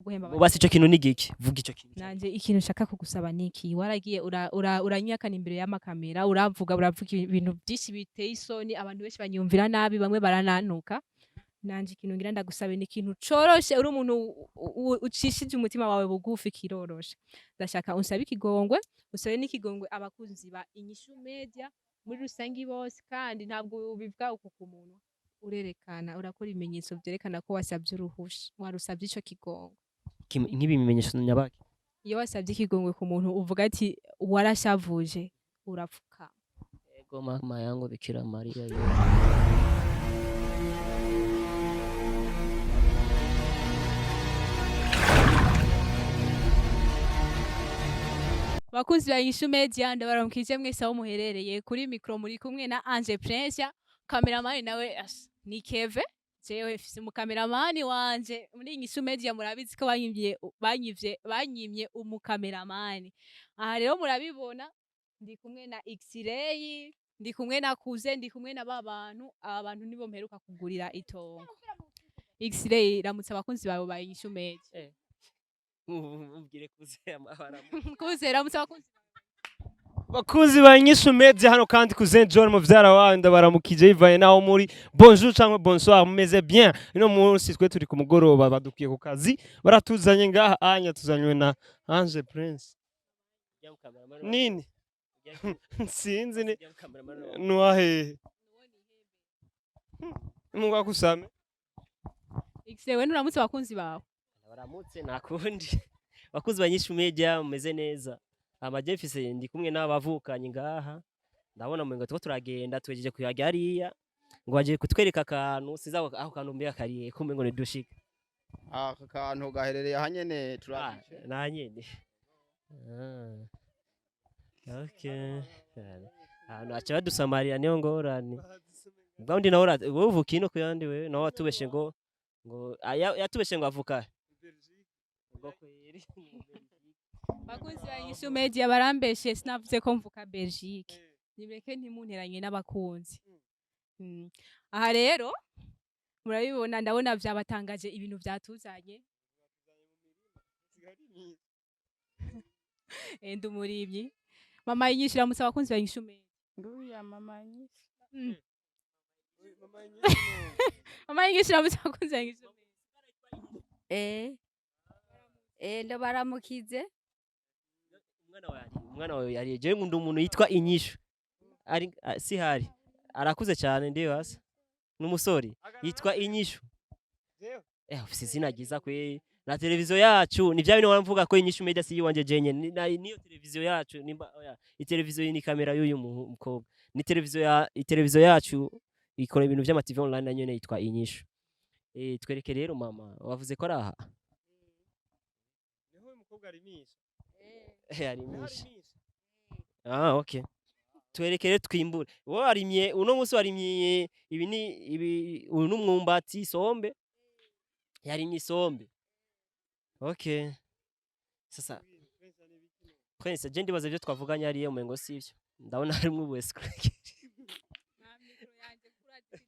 Guhemba. Basi ico kintu ni giki? Vuga ico kintu. Nanje ikintu nshaka kugusaba niki: waragiye uranyakana imbere y'amakamera, uravuga ibintu byinshi biteye isoni, abantu benshi banyumvira nabi, bamwe baranantuka. Nanje ikintu ngira ndagusabe ni ikintu coroshe, uri umuntu ucishije umutima wawe bugufi, kiroroshe. Ndashaka unsabe ikigongwe, usabe n'ikigongwe abakunzi ba Inyishu Media muri rusangi bose. Kandi ntabwo ubivuga uku ku muntu, urerekana, urakora ibimenyetso vyerekana ko wasabye uruhusha, warusabye ico kigongwe. Nk'ibimenyetso nyabaki? Iyo wasabye ikigongwe ku muntu, uvuga ati warashavuje, urapfuka. Ego mama yangu Bikira Maria yo. Bakunzi ba Inyishu Media, ndabaramukije mwese aho muherereye. Kuri micro muri kumwe na Ange Prince, cameraman nawe ni Keve. Jewe mfise umukameramani wanje muri Inyishu Media, murabizi ko banyivye umukameramani. Aha rero murabibona, ndi kumwe na X-Ray, ndi kumwe na Kuze, ndi kumwe na ba bantu. Aba bantu nibo mperuka kugurira itongo. X-Ray, ramutse abakunzi bawe ba Inyishu Media. Ubwire kuze amabara. Kuze, ramutse abakunzi. Bakunzi ba Inyishu Media, hano kandi Cousin John muvyara wawe, ndabaramukije bivanye naho muri. Bonjour cyangwa bonsoir, mumeze bien? Ino munsi twe turi ku mugoroba, badukiye ku kazi, baratuzanye ngaha anya, tuzanywe na Ange Prince nini, sinzi ni nuwahehe mungu akusame. X-Ray, we nturamutse abakunzi bawe? Baramutse nakundi. Bakuzi ba Inyishu Media, mumeze neza? Amaje mfise ndi kumwe n'abavukanye ngaha. Ndabona mu ngo tuko turagenda, twejeje kuyaga hariya ngo bagiye kutwereka akantu, sinzi aho kantu mbega kariye kumbe ngo nidushika. Aka kantu gaherereye aha nyene. Ah, turabije. Na nyene. Ah. Okay. Ahantu aca badusamarira niyo ngorane. Ubwo undi nawe wowe uvuka ino kuyandi, wewe nawe watubeshe ngo yatubeshe ngo avuka. Ngo kweri. Bakunzi ba Inyishu Media, barambeshe, sinavuze ko mvuka Belgique. Nimureke ntimunteranye n'abakunzi. Aha rero murabibona, ndabona vyabatangaje ibintu vyatuzanye. Ndi umurimyi. Mama Inyishu, ramutse abakunzi ba Inyishu Media. Nguya mama Nyishu. Mama Inyishu, ramutse abakunzi ba Inyishu Media. Ndabaramukije. Umwana wawe yari jewe nkunda umuntu yitwa Inyishu. Ari si hari. Arakuze cyane ndibaza. N'umusore yitwa Inyishu. Ufise izina ryiza kwe. Na televiziyo yacu ni bya bintu wamvuga ko Inyishu Media si iwanje jenye, niyo televiziyo yacu nimba oya iteleviziyo ni kamera y'uyu mukobwa, ni televiziyo ya iteleviziyo yacu ikora ibintu by'ama TV online, na nyene yitwa Inyishu. Twereke rero mama, wavuze ko ari aha. Niho uyu mukobwa arimisha. Arimisha. Ah, okay, twereke rero twimbure. Wowe warimye uno munsi, warimye ibi ni ibi, uyu n'umwumbati, isombe, yarimye isombe. Okay, sasa Prince, je ndibaza ibyo twavuganye hariya umengo sivyo, ndabona harimwo ubu escroc. Nta micro yanje kuri.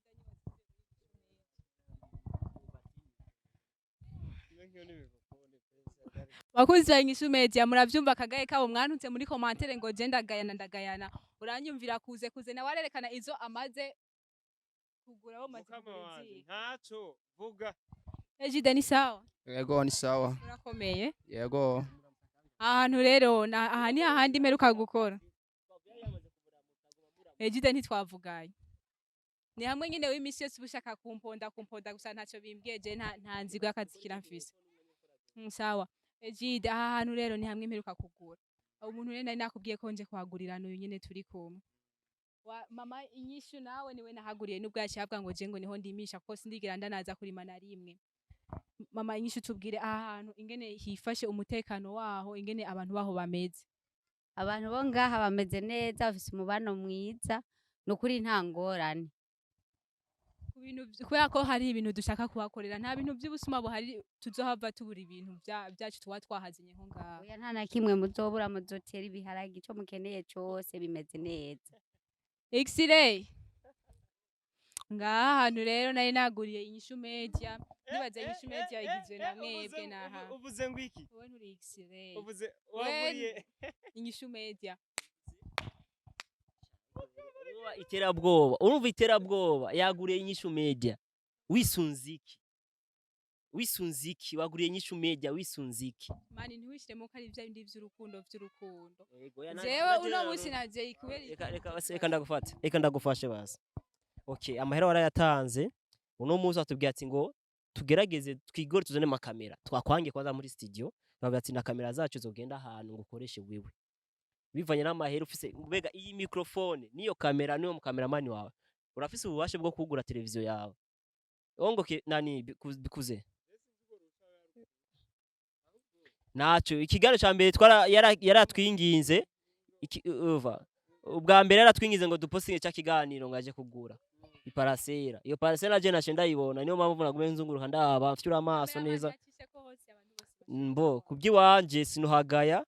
Bakunzi ba Inyishu Media, muravyumva akagaye kabo mwantutse muri commentaire ngo je ndagayana, ndagayana. Uranyumvira kuze kuze nawe arerekana izo amaze kugura, bo maze Mukama kugura wanje izihe. Ntaco vuga. Ejide, ni sawa? Yego, ni sawa. Urakomeye? Yego. Ahantu rero aha ni hahandi mperuka gukora. Ejide, ntitwavuganye, ni hamwe nyine w'imisi yose uba ushaka kumponda kumponda gusa, ntacyo bimbwiye. Je nta nzigo y'akazikira mfise. Sawa Ejide, aha hantu rero ni hamwe mperuka kugura. Umuntu rero nari nakubwiye ko nje kuhagurira n'uyu nyene turi kumwe. Mama Inyishu nawe niwe nahaguriye, nubwo yaciye avuga ngo je ngo niho ndimisha, kuko sindigera ndanaza kurima na rimwe. Mama Inyishu, tubwire aha hantu ingene hifashe, umutekano waho, ingene abantu baho bameze. Abantu bo ngaha bameze neza, bafise umubano mwiza, ni ukuri nta ngorane. Ku bintu kubera ko hari ibintu dushaka kuhakorera, nta bintu by'ubusuma buhari tuzohava tubura ibintu byacu tuba twahazinye nko ngaha? Oya, nta na kimwe muzobura, muzotera ibiharage, ico mukeneye cose bimeze neza. X-ray, ngaha hantu rero nari naguriye Inyishu Media. Nibaza Inyishu Media igizwe na mwebwe naha. Uvuze ngo iki? Wowe nturi X-ray. Uvuze waguriye Inyishu Media. Urumva iterabwoba, urumva iterabwoba, yaguriye Inyishu Media wisunze iki? Wisunze iki? Waguriye Inyishu Media wisunze iki? Mani, ntiwishiremo ko ari vya bindi vy'urukundo vy'urukundo. Yego, ya Jewe uno munsi navye kubera Reka, reka basi, reka ndagufate, reka ndagufashe basi. Okay, amahera warayatanze. Uno munsi watubwiye ati ngo tugerageze twigore tuzane amakamera. Twakwangiye kwanza muri studio, bavuga ati na kamera zacu zogenda ahantu ngo ukoreshe wewe bivanye n'amahera ufise. Mbega iyi microphone niyo kamera niyo mukameramani wawe, urafise ububasha bwo kugura televiziyo yawe ongoke nani bikuze naco. Ikiganiro ca mbere twara yaratwinginze uva ubwa mbere yaratwinginze ngo dupostinge ca kiganiro ngo aje kugura iparasera. Iyo parasera je nace ndayibona, niyo mpamvu nagume nzunguruka ndaba mfyura amaso neza. Mbo kubyiwanje sinuhagaya,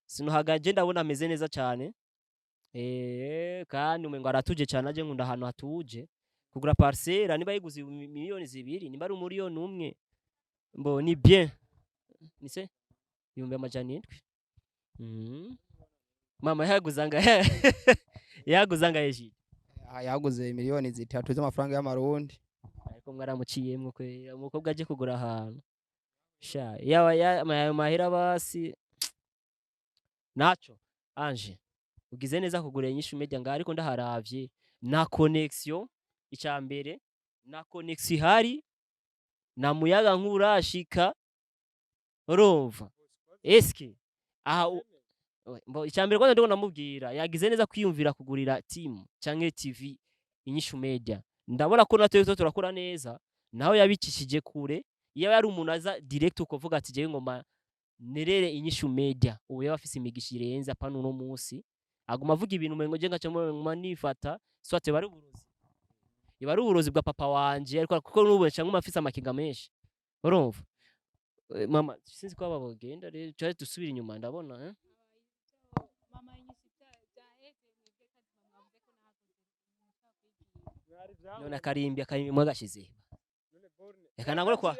sinuhagaya, je ndabona ameze neza cyane, kandi umengo aratuje cyane. Aje nkunda ahantu hatuje. Kugura parcelle niba yiguze 2 miliyoni, nimba ari 1 miliyoni, mbo ni bien, nise 700,000. Mama yaguze angahe? Yaguze angahe ji? Ah, yaguze 3 miliyoni z'amafaranga y'amarundi. Ariko mwaramuciyemwo kwera, umukobwa aje kugura ahantu sha yaba ayo mahera basi naco. Anje ugize neza kugura Inyishu Media ngaho, ariko ndaharavye na connexion, ica mbere na connexion ihari na muyaga nkurashika. Urumva eske aha mbo ica mbere kwanza ndiko namubwira yagize neza kwiyumvira kugurira team canke TV Inyishu Media. Ndabona ko natwe turiko turakora neza, naho yabicishije kure. Iyo yari umuntu aza direct ukovuga ati jewe ngoma nerere Inyishu Media, ubu yaba afise imigisha irenze. Apana uno munsi aguma avuga ibintu umengo je ngaca nguma nifata soit bari uburozi, iba ari uburozi bwa papa wanje, ariko kuko n'ubu nca nguma afise amakenga menshi. Urumva, mama, sinzi ko aba bogenda rero twari dusubira inyuma, ndabona, eh? Mama, Inyishu byaheze mwebwe kandi mwavuze ko nahakoze. None akarimbi, akarimbi mwagashize? Reka nangure kwa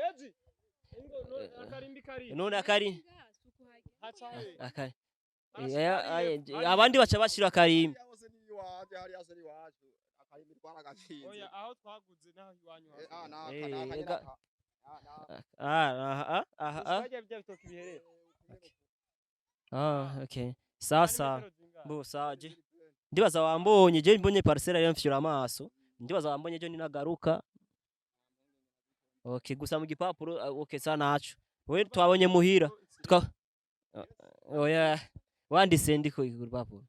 none akari akari abandi baca bashira akarimbi. Hariya hose ni iwacu, hariya hose ni iwacu. Akarimbi twaragashinze. Oya, aho twaguze naho iwanyu. Ah, naka, naka, naka. Ah, naka. Ah, aha, aha, aha. Bajya bya bitoki biherera. Ah, okay, sasa bo saje ndibaza wambonye, je mbonye parcelle rero mfyura amaso, ndibaza wambonye je ninagaruka. Okay, gusa mu gipapuro, ah, okay, sa naco we twabonye muhira twa oya wanditse ndiko ku rupapuro.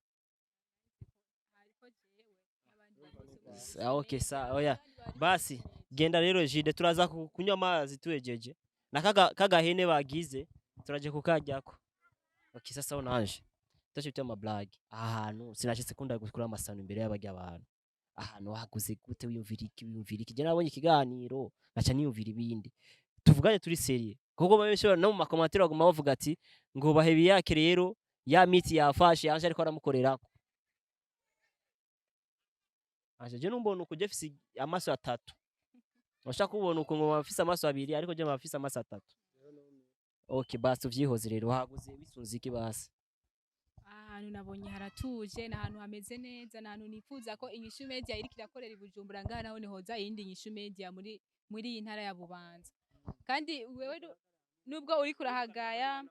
Ah, okay, sa oya basi genda rero jide, turaza kunywa amazi tuwejeje na kaga kagahene bagize turaje kukaryako. Okay, sasa nanje tacyo ama blague, aha hantu sinashitse kunda gukura amasano imbere y'abarya abantu. Ahantu wahaguze gute? Wiyumvira iki? Wiyumvira iki? Je nabonye ikiganiro ngaca niyumvira ibindi. Tuvugane turi sérieux, kuko benshi no mu ma commentaires baguma bavuga ati ngo bahebi yake rero ya miti yafashe yanje ariko aramukorerako. Anje je numbona uko je mfise amaso atatu, ushaka kubona uko ngo mfise amaso abiri, ariko je mfise amaso atatu. Okay, basi uvyihoze rero, wahaguze wisunze iki basi? Ahantu nabonye haratuje, ni ahantu hameze neza, ni ahantu nifuza ko Inyishu Media iriko irakorera i Bujumbura ngaha naho nihoza iyindi Inyishu Media muri iyi ntara ya Bubanza. Kandi wewe nubwo uriko urahagaya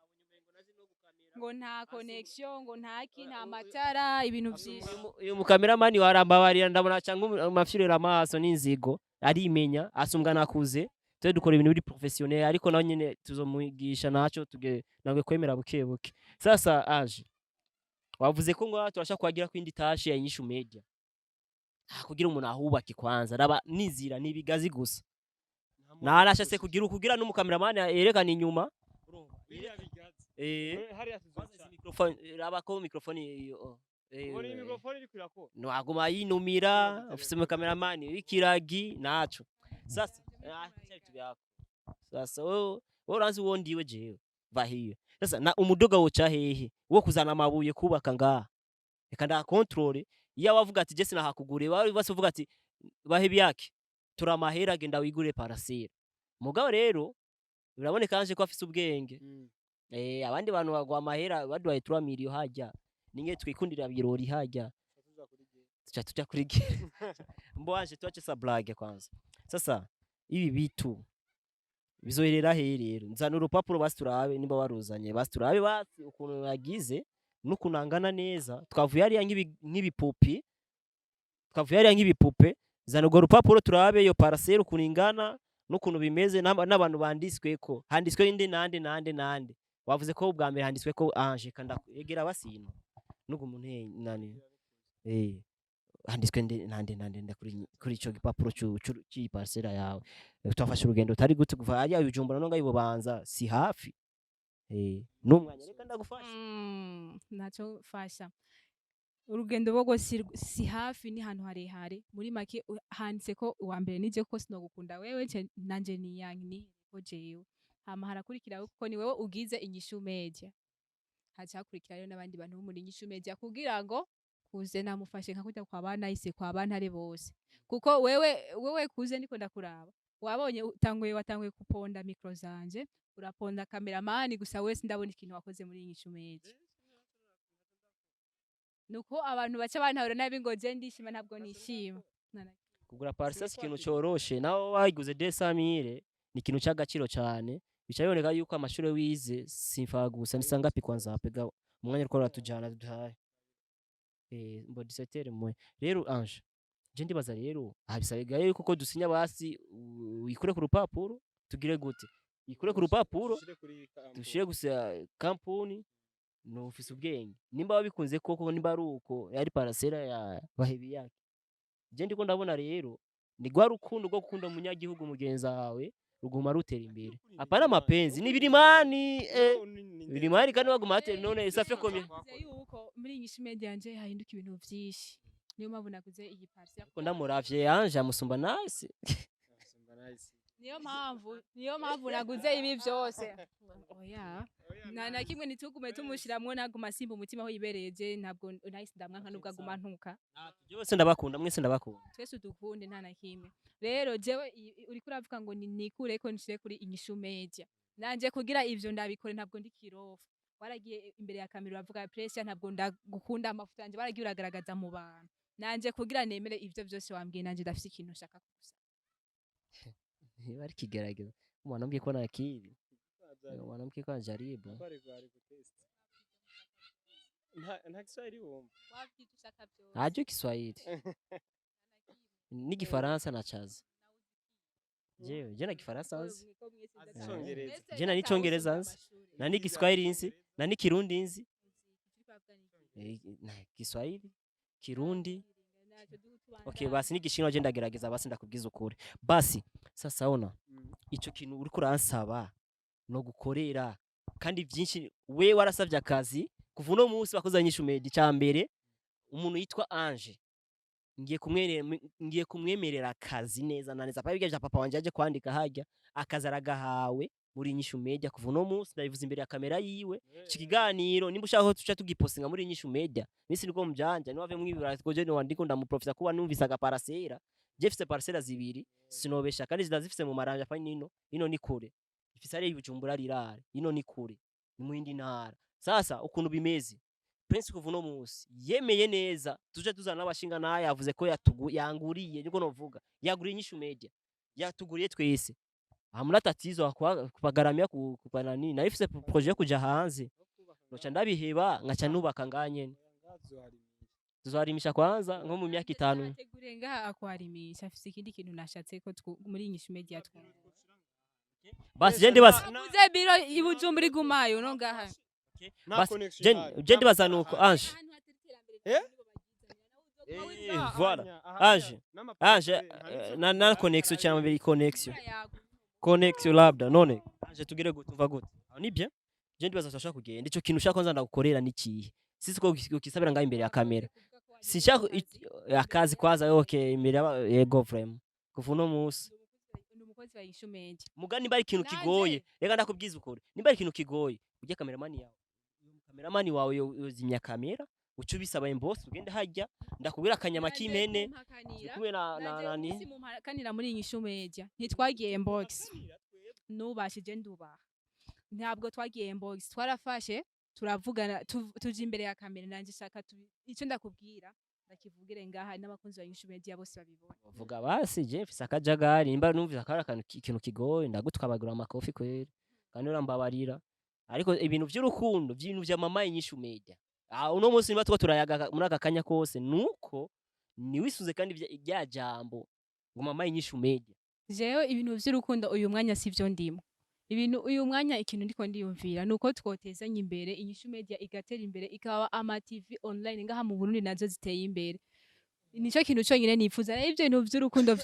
ngo nta connection, ngo ntaki, nta matara, ibintu vyinshi. Uyu mukameramani warambabarira, ndabona cyangwa amafyurera amaso n'inzigo arimenya asumbwa nakuze. Twe dukora ibintu biri professionnel, ariko nawe nyene tuzomwigisha naco tuge nabwe kwemera buke buke. Sasa aje wavuze ko ngo turashaka kwagira kwindi tashe ya Inyishu Media. Ah, kugira umuntu ahubake kwanza raba nizira nibigazi gusa narashase kugira kugira n'umukameramani yerekana inyuma. Biriya bigazi. Hariya Kwanza tuzoca. izi microphone, raba ko microphone iyo, oh. Ubona iyi microphone iriko irakora. No aguma yinumira ufise umukameramani w'ikiragi naco. Sasa acha vitu vyako. Sasa wewe uranzi uwo ndiwe jewe va hiyo. Sasa na umuduga woca hehe wo kuzana amabuye kubaka ngaha? Reka nda contrôle. Iyo wavuga ati je sinahakugure, bari bose uvuga ati bahe byake turamahera, genda wigure parasera. Mugabo rero biraboneka Ange ko afise ubwenge. Abandi bantu bagwa amahera baduhaye 3 million hajya ninge twikundira birori hajya tuca tuja kuri gere. Mbo Ange, tuache sa blague kwanza. Sasa ibi bitu bizoherera he rero? Nzana urupapuro basi turabe nimba waruzanye, basi turabe basi ukuntu yagize n'ukuntu angana neza. Twavuye hariya nk'ibipupi, twavuye hariya nk'ibipupe. Zana urwo rupapuro turabe iyo parcelle ukuntu ingana n'ukuntu bimeze n'abantu banditsweko. Handitswe inde nande nande nande? Wavuze ko ubwa mbere handitswe ko Ange kanda egera basino nugu umuntu nani handitswe nde nande nande nde kuri ico gipapuro cy'iyi parcelle yawe? Twafashe urugendo utari gute kuva hariya Bujumbura no ngaho Bubanza si hafi n'umwanya reka ndagufasha. Ntacyo mfasha. Urugendo rwo si hafi, ni hantu harehare. Muri make handitse ko uwa mbere nije, ko sinogukunda wewe nanje niyanke ni ko jewe. Hama harakurikira kuko ni wewe ugize Inyishu Media, haca hakurikira rero n'abandi bantu bo muri Inyishu Media kugira ngo kuze namufashe nka kurya kwa banahise kwa bantare bose, kuko wewe kuze ndiko ndakuraba, wabonye watanguye kuponda micro zanje, uraponda cameraman, gusa wese ndabona ikintu wakoze muri Inyishu Media. Nuko abantu baca bantahura nabi ngo je ndishima, ntabwo nishima. Kugura parcelle si ikintu coroshe, nawe wayiguze 200,000 ni ikintu c'agaciro cane. Bica biboneka yuko amashure wize simfa gusa. Ni sangapi kwanza? Pega umwanya uriko uratujana duhaye mbo 17 mwe. Rero Ange, je ndibaza rero aha bisabwa yuko ko dusinya basi wikure ku rupapuro. Tugire gute? Ikure ku rupapuro dushire gusa kampuni. Nufise ubwenge nimba wabikunze koko, nimba ari uko yari parcelle ya bahebi yake. Je ndiko ndabona rero ni rwa rukundo rwo gukunda umunyagihugu mugenzi wawe ruguma rutera imbere, apana mapenzi ni birimani birimani kandi baguma batera. None ça fait combien? Navuze yuko muri Inyishu Media yanje hahinduka ibintu vyinshi, niyo mpamvu naguze iyi parcelle. Ko ndamuravye Ange amusumba nasi. Niyo mpamvu naguze ibi vyose. Oya, nta na kimwe ntitugume tumushiramwo, naguma simba umutima aho yibereye. Je ntabwo nahise ndamwanka nubwo aguma ntuka. Je bose ndabakunda, mwese ndabakunda. Twese dukunde, nta na kimwe. Rero jewe uriko uravuga ngo ni nikureko nshire kuri Inyishu Media, nanje kugira ivyo ndabikore ntabwo ndi kirofa. Waragiye imbere ya kamera uravuga pressure, ntabwo ndagukunda amafoto yanje waragiye uragaragaza mu bantu. Nanje kugira nemere ivyo vyose wambwiye, nanje ndafise ikintu nshaka gusa. Niba ari kigerageza mwanamke ko na akili, mwanamke ko anajaribu. Nta Kiswahili wumva? Wabwiye ivyo ushaka vyose. Hajui Kiswahili n'igifaransa nacaza. Jewe je na gifaransa nzi. Azi Icongereza. Je na n'icongereza nzi, na n'igiswahili nzi, na n'ikirundi nzi. Na Kiswahili, Kirundi. Okay, basi n'igishinwa je ndagerageza. Basi ndakubwiza ukuri. Basi sasa ona ico kintu uriko uransaba no gukorera kandi byinshi. We warasavye akazi kuva uno munsi bakoze Inyishu Media. Icya mbere umuntu yitwa Ange ngiye kumwemerera akazi neza na neza. Papa papa wanje yaje kwandika hajya akazi aragahawe muri Inyishu Media kuva uno munsi. Ndabivuze imbere ya kamera yiwe. Iki kiganiro nimba ushaka ko tuca tugipostinga muri Inyishu Media misi niko mjanja niwave mwibira ko je niwandiko ndamuprofita kuba numvise agaparcelle. Je mfise parcelle zibiri, sinobesha, kandi zidazifise mu maranja pa nino ino ni kure. Ifise ari Bujumbura rirare, ino ni kure, ni mu yindi ntara. Sasa ukuntu bimeze, Prince kuva uno munsi yemeye neza tuje tuzana n'abashinga naye yavuze ko yatugu yanguriye, niko novuga yaguriye Inyishu Media, yatuguriye twese, hamna tatizo kwa kupagaramia kupanani. Narifise projet yo kuja hanze, noca ndabiheba nkaca nubaka nganyene. Tuzarimisha kwanza nko mu myaka 5. Tegure ngaha akwarimisha afise ikindi kintu nashatse ko muri Inyishu Media twumva. Basi je ndibaza Uze biro i Bujumbura igumayo no ngaha. Basi je ndibaza nuko Ange Eh? Voilà. Ange na connexion cyangwa mbere connexion labda. None Ange tugire gute? Umva gute? Aho ni bien. Je ndibaza turashaka kugenda. Ico kintu ushaka kwanza ndagukorera ni kihe? Sisi ko ukisabira ngaho imbere ya kamera sinshaka akazi kwanza. Okay, imbere yego, vraiment kuva uno munsi. Ni umukozi wa Inyishu Media. Muga nimba ari ikintu Nanje- kigoye, reka ndakubwiza ukuri, nimba ari ikintu kigoye ujye kameramani wawe yozimya kamera, uca ubisaba imbosi ugende hajya ndakubwira akanyama Nanje k'impene kumpakanira, turi kumwe na nanje nani. umunsi mumpakanira muri Inyishu Media ntitwagiye inbox. Nubashije, ndubaha. Ntabwo twagiye inbox, twarafashe turavugana, tuja imbere ya kamera. Nanje shaka icyo ndakubwira ndakivugire ngaha n'abakunzi ba Inyishu Media bose babibona. Vuga basi, je mfise akajagari, nimba numvise akari akantu ikintu kigoye, ndagutwabagura amakofi kweri, kandi urambabarira. Ariko ibintu vy'urukundo, vy'ibintu vya mama Inyishu Media, ah, uno munsi niba tuba turayaga muri aka kanya kose, nuko niwisunze kandi rya jambo ngo mama Inyishu Media. Jewe ibintu vy'urukundo uyu mwanya sivyo ndimo. Ibintu uyu mwanya, ikintu ndiko ndiyumvira nuko twotezanya imbere, Inyishu Media igatera imbere, ikaba ama TV online ngaha mu Burundi nazo ziteye imbere. Nico kintu conyine nifuza. Nayo ivyo bintu vy'urukundo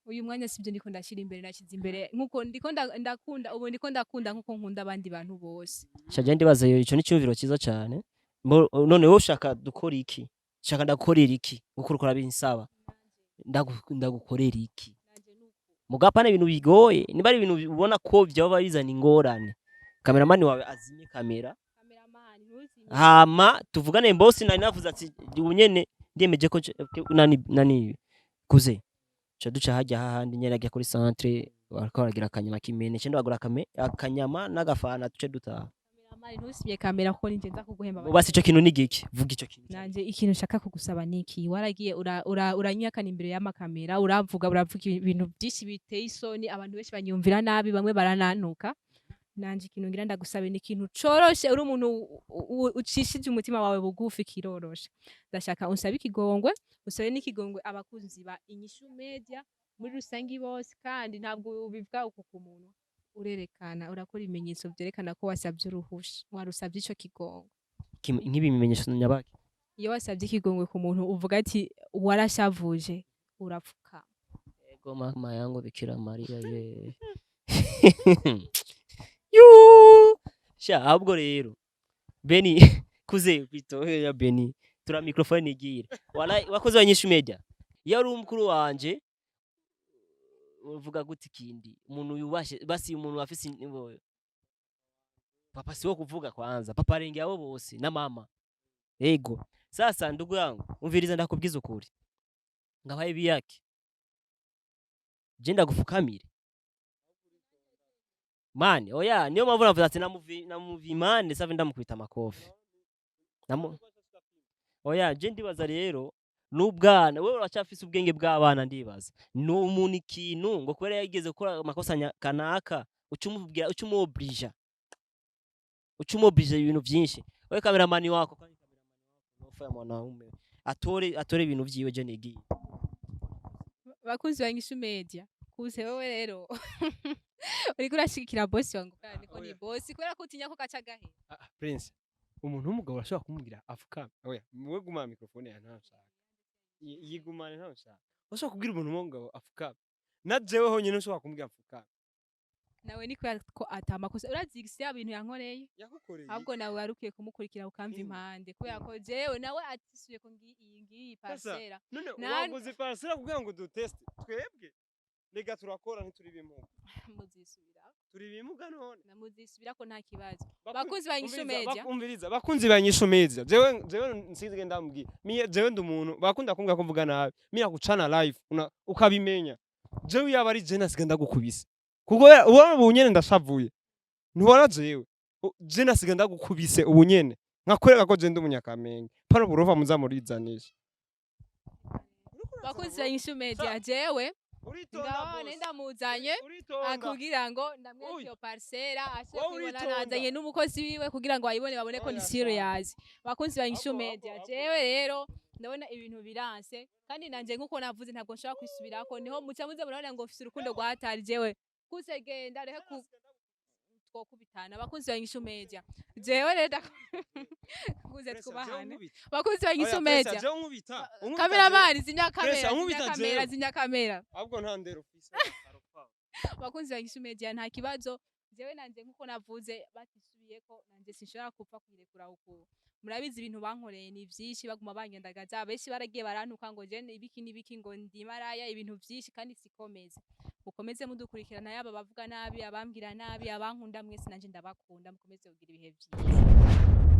uyu mwanya sivyo ndiko ndashira imbere. Nashize imbere nkuko ndiko ndakunda ubu, ndiko ndakunda nkuko nkunda abandi bantu bose. Shaje, ndibaza ico ni icyumviro cyiza cane. None wowe ushaka dukora iki? Shaka ndagukorera iki? Uko uriko urabinsaba, ndagukorera iki? Mugapana ibintu bigoye, niba ari ibintu ubona ko vyoba bizana ingorane, kameramani wawe azimye kamera. Cameraman, ntuzimye. Hama tuvugane. Bosi, nari navuze ati ubu nyene ndiyemeje ko nani nani kuze ca duca hajya hahandi nyene ajya kuri centre, bariko baragira akanyama k'imene, ce ndabagura akanyama n'agafana, duce dutaha. Cameraman, ntuzimye kamera kuko ninje nza kuguhemba. Basi ico kintu ni giki? Vuga ico kintu. Nanje ikintu nshaka kugusaba niki: waragiye uranyihakana imbere y'amakamera, uravuga ibintu byinshi biteye isoni, abantu benshi banyumvira nabi, bamwe baranantuka. Nanje ikintu ngira ndagusabe ni ikintu coroshe. Uri umuntu ucishije umutima wawe bugufi, kiroroshe. Ndashaka unsabe ikigongwe, usabe n'ikigongwe abakunzi ba Inyishu Media muri rusangi bose. Kandi ntabwo ubivuga uku ku muntu, urerekana, urakora ibimenyetso vyerekana ko wasabye uruhusha, warusabye ico kigongwe. Nk'ibi bimenyesho nyabaki? Iyo wasabye ikigongwe ku muntu, uvuga ati warashavuje, urapfukama. Ego mama yangu Bikira Maria ye. Yuu! Sha, ahubwo rero Beni kuze kwito ya Beni tura microphone nigire. Wala wakoze wa Inyishu Media. Iyo ari umukuru wanje uvuga gute ikindi? Umuntu yubashe basi, umuntu afise papa siwo kuvuga kwanza, papa arengeye abo bose na mama. Ego. Sasa ndugu yangu, umviriza ndakubwiza ukuri. Ngabaye biyake. Je ndagufukamire. Mani, oya, niyo mpamvu navuze ati namuvi mani save ndamukubita amakofi. Oya, je ndibaza rero n'ubwana, wewe uracyafise ubwenge bw'abana. Ndibaza ni umuntu ikintu ngo kubera yigeze gukora amakosa kanaka, uca umubwira, uca umuoblija ibintu vyinshi. Wewe kameramani wako, kandi kameramani wako ya mwanaume atore ibintu vyiwe, je nigiye. Bakunzi ba Inyishu Media, kuze wewe rero uriko urashigikira bosi wangu kubera niko ni Oya. bosi, kubera ko utinya ko gaca gahera. Ah, Prince, umuntu w'umugabo urashobora kumubwira afukame? Oya, wowe gumana microphone ya, ntawe ushaka. Yigumane, ntawe ushaka. Urashobora kubwira umuntu w'umugabo afukame? Na jewe honyine ushobora kumubwira afukame? Nawe ni kubera ko atamakosa, urazi si ya bintu yankoreye. Yagukoreye? Ahubwo nawe wari ukwiye kumukurikira ukamva Inde. impande, kubera ko jewe nawe atisuye ko ngiyi iyi ngiyi Sasa, parcelle. None waguze parcelle kugira ngo duteste twebwe? Rega turakora, ntituri bimuga. Muzisubira. Turi bimuga none? Namuzisubira ko nta kibazo. Bakunzi ba Inyishu Umviriza, Media. Umviriza, bakunzi ba Inyishu Media, jewe nsize ndamubwira miye, jewe ndi umuntu bakunda kumbwira ko mvuga nabi, miya gucana live ukabimenya. Jewe yaba ari je nasiga ndagukubise, kuko ubona ubu nyene ndashavuye, ntubona? Jewe je nasiga ndagukubise ubu nyene, nkakwereka ko je ndi umunyakamenge pano burova muza murizanisha. Bakunzi ba Inyishu Media, jewe Uritonda, ngabone boss. ndamuzanye Uritonda. kugira ngo ndamwereke Oy. iyo parcelle ashe Wowe kuyibona. uritonda. Nazanye n'umukozi wiwe kugira ngo ayibone, babone ko ni Oya, serious. Bakunzi ba Inyishu Media, jewe rero ndabona ibintu biranse, kandi nanje nkuko navuze ntabwo nshobora kwisubirako. Niho muca muze murabona ngo mfise urukundo rwa hatari. Jewe kuse genda rehe ku twokubitana. Abakunzi ba Inyishu Media, jewe rero kuze twubahane. Bakunzi ba Inyishu Media, Jewe nkubita, unkubita. Kameramani, zimya kamera. Pressa, Zimya nkubita kamera. jewe. Zimya kamera. Ahubwo nta ndero ufise. Abakunzi ba Inyishu Media, nta kibazo. Jewe nanje nkuko navuze, batisubiyeko nanje sinshobora kupfa kuyirekura uku. Murabizi ibintu bankoreye ni vyinshi, baguma bangendagaza, benshi baragiye barantuka ngo je ibiki n'ibiki, ngo ndi maraya, ibintu vyinshi, kandi sikomeze. Mukomeze mudukurikirana, yaba abavuga nabi, abambwira nabi, abankunda mwese, nanje ndabakunda. Mukomeze kugira ibihe vyiza.